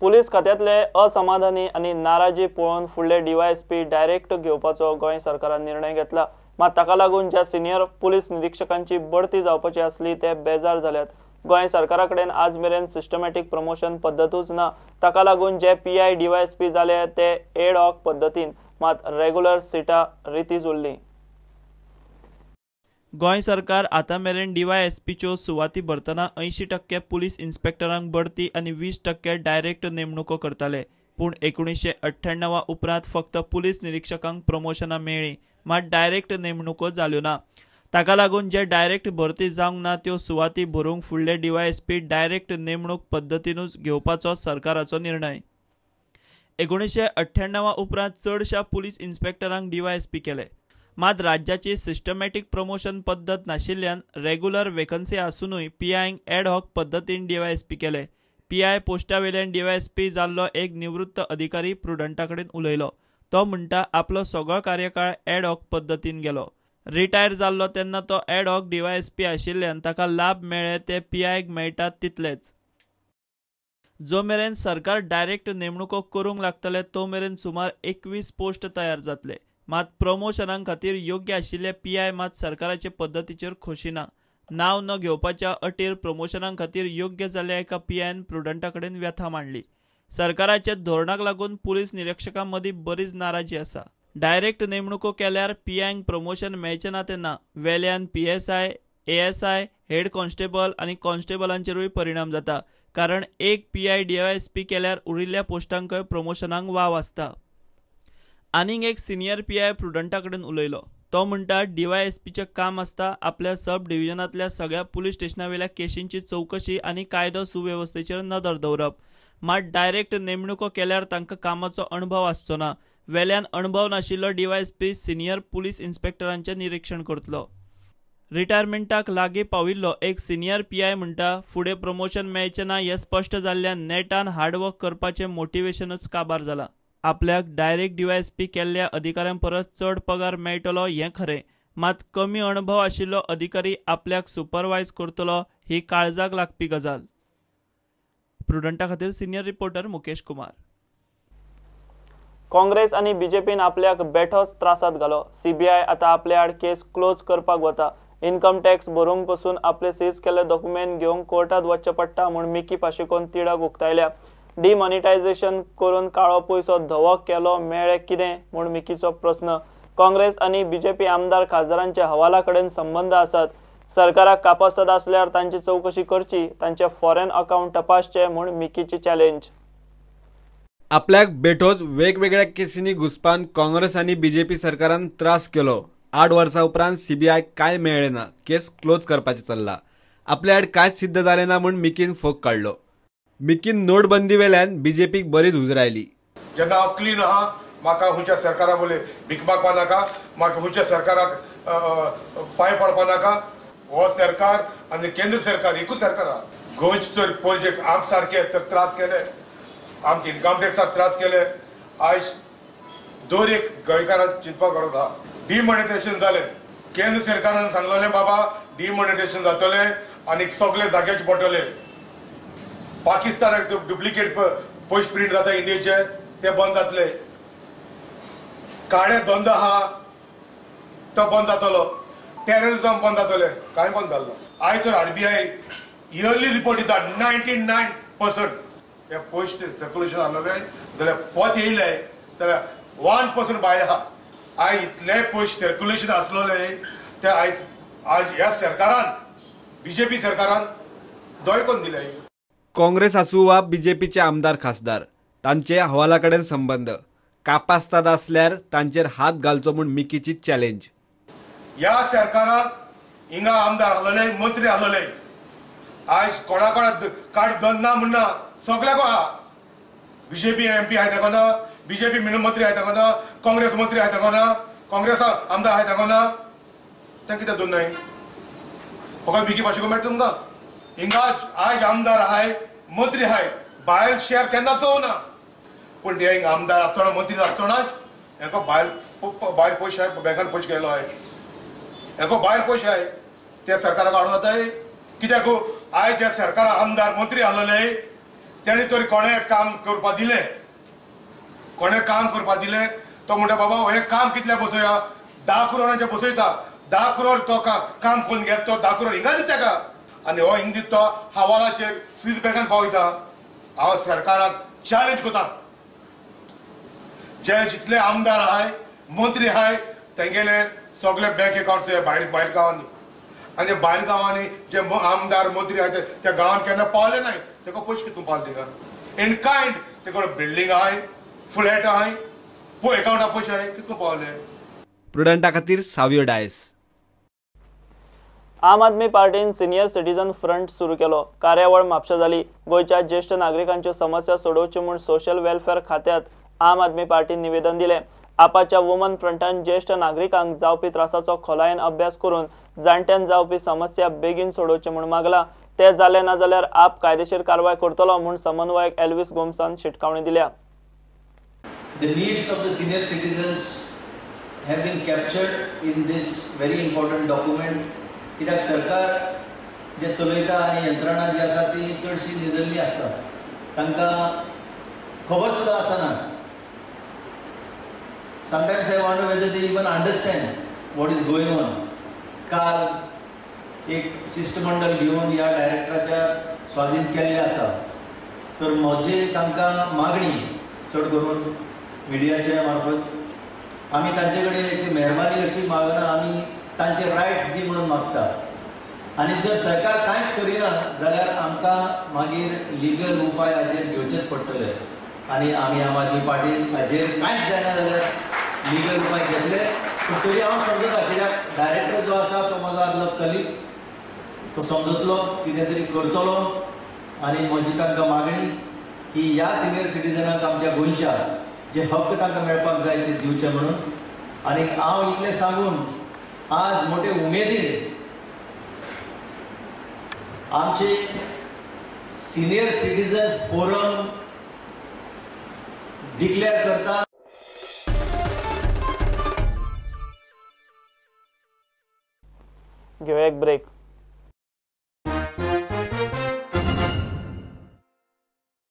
Police खात्यांतले असमाधानी आनी नाराजी पळोवन फुडले डीवायएसपी डायरेक्ट घेवपाचो गोंय सरकारान निर्णय घेतला। मात ताका लागून ज्या सिनियर पुलीस निरीक्षकांची बढती जावपाची आसली ते बेजार जाल्यात। गोंय सरकारा कडेन आज मेरेन सिस्टमॅटीक प्रमोशन पद्दतूच ना। ताका लागून जे पीआय डीवायएसपी जाले ते एड हॉक पद्दतीन, मात रेगुलर सिटां रितीच उरली। गोंय सरकार आतां मेरेन डीवायएसपीच्यो सुवाती भरतना 80% पुलीस इन्स्पेक्टरांक बढती आनी 20% डायरेक्ट नेमणुको करताले। पूण 1998 उपरांत फक्त पुलीस निरीक्षकांक प्रमोशनां मेळ्ळीं, मात डायरेक्ट नेमणुको जाल्यो ना। ताका लागून जे डायरेक्ट भरती जावंक ना त्यो सुवाती भरूंक फुडले डीवायएसपी डायरेक्ट नेमणूक पद्दतीनूच घेवपाचो सरकाराचो निर्णय। 1998 उपरांत चडशा पुलीस इन्स्पेक्टरांक डीवायएसपी केले, मात राज्याची सिस्टमॅटीक प्रमोशन पद्दत नाशिल्ल्यान रेगुलर वेकन्सी आसुनूय पीआयंक एड हॉक पद्दतीन डीवायएसपी केले। पीआय पोस्टा वेल्यान डीवायएसपी जाल्लो एक निवृत्त अधिकारी प्रुडंटा कडेन उलयलो। तो म्हणटा आपलो सगळो कार्यकाळ एड हॉक पद्दतीन गेलो। रिटायर जाल्लो तेन्ना तो एड हॉक डीवायएसपी आशिल्ल्यान ताका लाभ मेळ्ळे ते पीआयक मेळटात तितलेच। जो मेरेन सरकार डायरेक्ट नेमणुको करूंक लागतले तो मेरेन सुमार 21 पोस्ट तयार जातले। मात प्रमोशनां खातीर योग्य आशिल्ले पीआय मात सरकाराचे पद्दतीचेर खोशी ना। नाव न घेवपाच्या अटीर प्रमोशनां खातीर योग्य जाल्ल्या एका पीआयन प्रुडंटा कडेन व्यथा मांडली। सरकाराच्या धोरणाक लागून पुलीस निरीक्षकां मदीं बरीच नाराजी आसा। डायरेक्ट नेमणुको केल्यार पीआयंक प्रमोशन मेळचें ना तेन्ना वेल्यान पीएसआय, एएसआय, हेड कॉन्स्टेबल आनी कॉन्स्टेबलांचेरूय परिणाम जाता, कारण एक पीआय डीवायएसपी केल्यार उरिल्ल्या पोस्टांकय प्रमोशनांक वाव आसता। आनीक एक सिनियर पीआय प्रुडंटा कडेन उलयलो। तो म्हणटा डीवायएसपीचें काम आसता आपल्या सब डिव्हिजनांतल्या सगळ्या पुलीस स्टेशनावेल्या केशींची चवकशी आनी कायदो सुवेवस्थेचेर नदर दवरप। मात डायरेक्ट नेमणुको केल्यार तांकां कामाचो अणभव आसचो ना। वेल्यान अणभव नाशिल्लो डीवायएसपी सिनियर पुलीस इन्स्पेक्टरांचें निरीक्षण करतलो। रिटायरमेंटाक लागीं पाविल्लो एक सिनियर पीआय म्हणटा फुडें प्रमोशन मेळचें ना हें स्पश्ट जाल्ल्यान नेटान हार्डवर्क करपाचें मोटिवेशनच काबार जालां। आपल्याक डायरेक्ट डीवायएसपी केल्ल्या अधिकाऱ्यां परस चड पगार मेळटलो हें खरें, मात कमी अणभव आशिल्लो अधिकारी आपल्याक सुपरवायज करतलो ही काळजाक लागपी गजाल। प्रुडंटा खातीर सिनियर रिपोर्टर मुकेश कुमार। काँग्रेस आनी बीजेपीन आपल्याक बेठोच त्रासात घालो। सीबीआय आतां आपल्या आड केस क्लोज करपाक वता। इन्कम टॅक्स भरूंक पसून आपले सीज केल्ले डॉक्युमेंट घेवंक कोर्टात वचचें पडटा म्हूण मिकी पाशिकोन तिडक उक्तायल्या। डिमॉनिटायझेशन करून काळो पयसो धवो केलो मेळ्ळें कितें म्हूण मिकीचो प्रस्न। काँग्रेस आनी बीजेपी आमदार खासदारांचे हवाला कडेन संबंद आसात। सरकाराक कापासद आसल्यार तांची चवकशी करची, तांचे फॉरेन अकाउंट तपासचे म्हूण मिकीची चॅलेंज। आपल्याक बेठोच वेगवेगळ्या केसींनी घुसपान काँग्रेस आनी बीजेपी सरकारान त्रास केलो। 8 वर्सां उपरांत सीबीआय कांय मेळ्ळें ना, केस क्लोज करपाचें चल्ला। आपल्या आड कांयच सिद्ध जालें ना म्हूण मिकीन फोग काडलो। मिकीन नोटबंदी वेल्यान बीजेपीक बरीच उजरायली। जेन्ना हांव क्लीन आहा, म्हाका खंयच्या सरकारा बोले भीक मागपा नाका, म्हाका खंयच्या सरकाराक पांय पडपा नाका। हो सरकार आनी केंद्र सरकार एकूच सरकार आहा। गोंयचे तर पयलीं आम सारके तर त्रास केले, आमकां इन्कम टॅक्साक त्रास केले। आयज दर एक गोंयकारान चिंतपाक गरज आहा। डिमॉनिटायझेशन जालें, केंद्र सरकारान सांगलें बाबा डिमॉनिटायझेशन जातलें आनी सगळे जाग्याचे पडटले। पाकिस्तानाक डुप्लिकेट पयशे प्रिंट जाता इंडियेचे, ते बंद जातले। काळे धंदो आहा तो बंद जातलो, टेररिजम बंद जातलें, कांय बंद जाल्लो। आयज तर आरबीआय इयरली रिपोर्ट दिता 99% हे पयशे सर्क्युलेशन आसलेले जाल्यार पोत येयले जाल्यार 1% भायर आहा। आयज इतले पयशे सर्क्युलेशन आसलेले ते आयज आज ह्या सरकारान, बीजेपी सरकारान दोय कोण दिले। काँग्रेस आसूं वा बीजेपीचे आमदार खासदार, तांचे हवाला कडेन संबंद कापास्ताद आसल्यार तांचेर हात घालचो म्हूण मिकीची चॅलेंज। ह्या सरकाराक हिंगा आमदार आसलेले, मंत्री आसलेले, आयज कोणा कोणा कार्ड धन ना म्हणना, सगळ्याक आहा। बीजेपी एमपी आहाय ताका ना, बीजेपी मंत्री आहाय ताका ना, काँग्रेस मंत्री आहाय ताका ना, काँग्रेस आमदार आहाय ताका ना, तें कित्याक दोन नाय? फकत मिकी पाशिको मेळटा तुमकां। हिंगा आयज आमदार आहाय, मंत्री आहाय, बायल शेअर केन्ना चोवना, पूण ते हिंगा आमदार आसतना मंत्री आसतनाच हेंका भायर भायर पयशे आहाय, बँकान पयशे गेलो आहाय, हेंका भायर पयशे आहाय, ते सरकाराक हाडून जाताय कित्याक? आयज ज्या सरकाराक आमदार मंत्री आसलेले तेणी तरी कोणें काम करपा दिलें, कोणें काम करपा दिलें तो म्हणटा बाबा हें काम कितलें बसोया, 10 करोडांचें बसयता, 10 करोड तो काम करून घेत तो 10 करोड हिंगा दिता तेका आनी हो हिंग दिता तो हवालाचेर स्वीस बँकान पावयता. हांव सरकाराक चॅलेंज करता, जे जितले आमदार आहाय मंत्री आहाय तेंगेले सगळे बँक एकाउंट्स भायर भायर गांवांनी आनी भायर गांवांनी जे आमदार मंत्री आहाय त्या गांवान केन्ना पावले नाय, तेका पयशे कितून पावले तिका इन कायंड तेका बिल्डींग आहाय फ्लॅट आहाय एकाउंटा पयशे आहाय कितको पावले. प्रुडंटा खातीर सावियो डायस. आम आदमी पार्टीन सिनियर सिटीजन फ्रंट सुरू केलो. कार्यावळ म्हापशा जाली. गोंयच्या ज्येष्ठ नागरिकांच्यो समस्या सोडोवच्यो म्हूण सोशल वेलफेअर खात्यांत आम आदमी पार्टीन निवेदन दिलें. आपाच्या वुमन फ्रंटान ज्येष्ठ नागरिकांक जावपी त्रासाचो खोलायेन अभ्यास करून जाणट्यान जावपी समस्या बेगीन सोडोवच्यो म्हूण मागला. ते जालें ना जाल्यार आप कायदेशीर कारवाय करतलो म्हूण समन्वयक एल्विस गोम्सान शिटकावणी दिल्या. The needs of the senior citizens have been captured in this very important document. कित्याक सरकार जे चलयता आनी यंत्रणा जी आसा ती चडशी निदल्ली आसता, तांकां खबर सुद्दां आसना. Sometimes I wonder whether they even understand what is going on. काल एक शिश्टमंडळ घेवन ह्या डायरेक्टराच्या स्वाधीन केल्लें आसा. तर म्हजी तांकां मागणी चड करून मिडियाच्या मार्फत आमी तांचे कडेन एक मेहरबानी अशी मागना, आमी तांचे रायट्स दी म्हणून मागता. आनी जर सरकार कांयच करिना जाल्यार आमकां मागीर लिगल उपाय हाजेर घेवचेच पडटले आनी आमी आम आदमी पार्टी हाजेर कांयच जायना जाल्यार लिगल उपाय घेतले. पूण तरी हांव समजता कित्याक डायरेक्टर जो आसा तो म्हजो आदलो कलीग, तो समजतलो कितें तरी करतलो. आनी म्हजी तांकां मागणी की ह्या सिनियर सिटीजनाक आमच्या गोंयच्या जे हक्क तांकां मेळपाक जाय ते दिवचे म्हणून. आनी हांव इतलें सांगून आज मोठे उमेदीन आमचे सिनियर सिटीजन फोरम डिक्लेअर करता. घेवया एक ब्रेक.